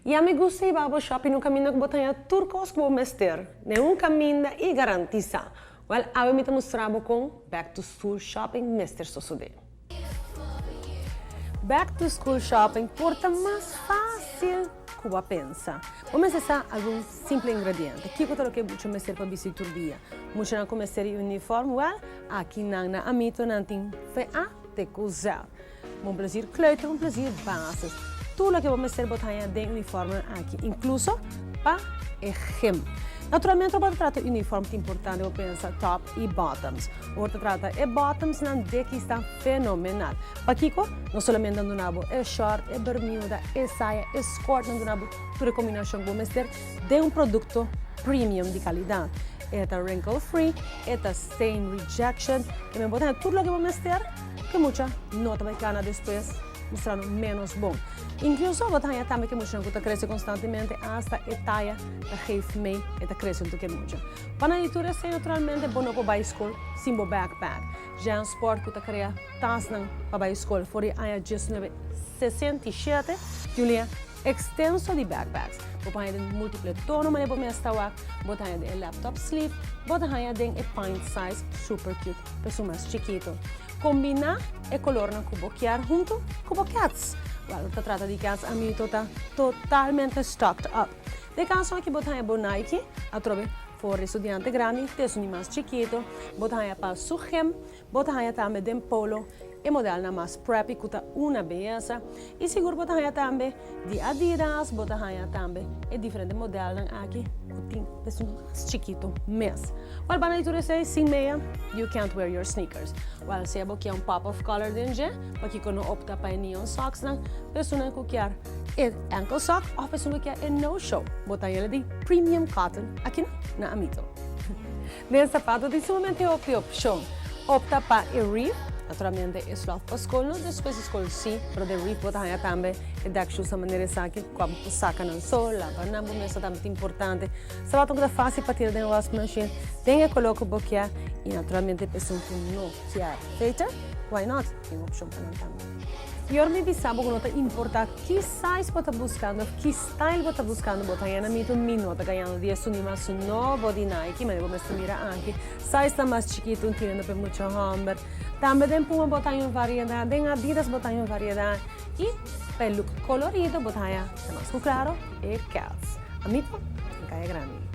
I ami gusta hiba bo shopping un kaminda ku bo ta haña tur kos ku bo mester den un kaminda i garantisá. Wèl, awe mi ta mustra bo kon back to school shopping mester sosodé. Back to school shopping por ta mas fásil ku bo a pensa. Bo mester sa algun simple ingrediente. Kiko ta loke mucha mester pa bisti tur dia? Muchanan ku mester di uniform? Wèl, aki nan na Amito nan tin FA te ku Z. Bon plezir kleuter, bon plezir basis. Tur loke bo mester bo ta haña den uniformnan aki, inkluso pa e gym. Naturalmente ora bo ta trata uniform ta importante bo pensa top i bottoms. Ora ta trata e bottomsnan deki sta fenomenal. Pakiko? No solamente nan duna bo e short, e bermuda, e saya, e skort, nan duna bo tur e kombinashon ku bo mester den un produkto premium di kalidat. E ta wrinkle free, e ta stain rejection, e men bo ta haña tur loke bo mester. Ke mucha no ta bai kana despues mustrando menos bon. Inkluso bo ta haña tambe ke muchanan ku ta krese konstantemente asta e taya ta geef mee e ta krese huntu ke mucha. Pa nan di tur esei naturalmente bo no por bai skol sin bo backpack. Jansport ku ta krea tasnan pa bai skol for di aña 1967 tin un liña ekstenso di backpacks. Bo por haña den multiple tono manera bo mes ta wak, bo ta haña den e laptop sleeve, bo ta haña den e pint size super cute. Esun mas chikito. Kombiná e kolornan ku bo kier huntu ku bo kèts. Wèl, ta trata di kèts amito ta totalmente stocked up. Den kaso aki bo ta haña bo Nike, atrobe for di studiante grandi te esun di mas chikito. Bo ta haña pa su gym, bo ta haña tambe den polo e modelnan mas preppy ku ta una beyesa. I sigur bo ta haña tambe di Adidas, bo ta haña tambe e diferente modelnan aki ku tin esun mas chikito mes. Wèl, banda di tur esei, sin mea, you can't wear your sneakers. Wèl, sea bo kier un pop of color den dje, pakiko no opta pa e neon socksnan? Pa esunnan ku kier e ankle sock òf pa esun ku kier e no show, bo ta haña di premium cotton aki na Amito. Den sapato tin sumamente hopi opshon. Opta pa e Reef, naturalmente e slof pa skol no despues di skol si, pero den Reef bo ta haña tambe e deck shoes na manera esaki ku abo por saka nan so, laba nan bo mes ta tambe ta importante. Sapato ku ta fásil pa tira den wasmachine, den e koló ku bo kier i naturalmente pa esun ku no kier feter, why not, tin opshon pa nan tambe. I ora mi bisa bo ku no ta importá ki size bo ta buskando òf ki style bo ta buskando, bo ta haña na mi tur mi no ta gañando di esun di mas nobo di Nike, manera bo mester mira aki. Size ta mas chikitu un tirando pa e mucha hòmber. Tambe den Puma bo ta haña un variedat, den Adidas bo ta haña un variedat i pa e look kolorido bo ta haña, ta mas ku klaro, e Keds. Amito, den Kaya Grandi.